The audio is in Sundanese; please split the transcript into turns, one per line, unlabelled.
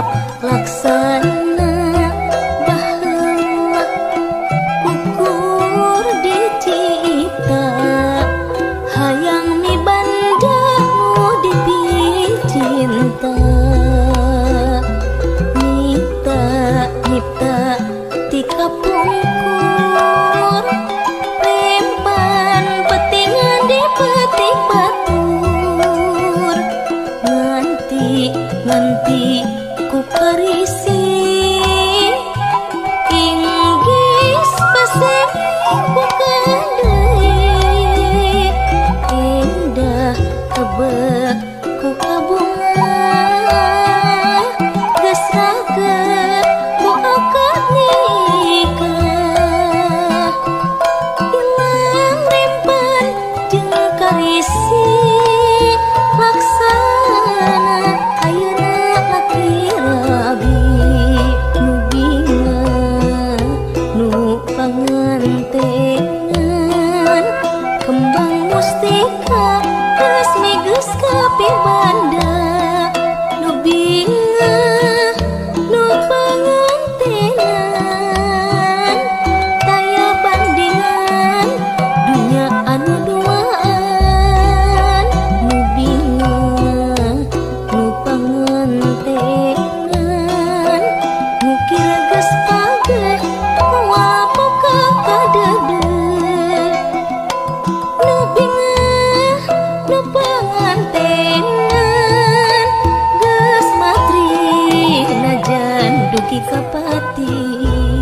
tetap laksana. Baheula ukur dicipta, hayang mibanda nu dipicinta. Nyipta nyipta ti kapungkur, rempan petingan dipetik batur. Nganti nganti ku karisi, inggis pasemi bukan deui. Endah kebek ku kabunga, geus raget ku akad nikah. Ilang rempan jeung karisi, laksana ayeuna laki rabi. Nu bingah nu pangantenan, kembang mustika.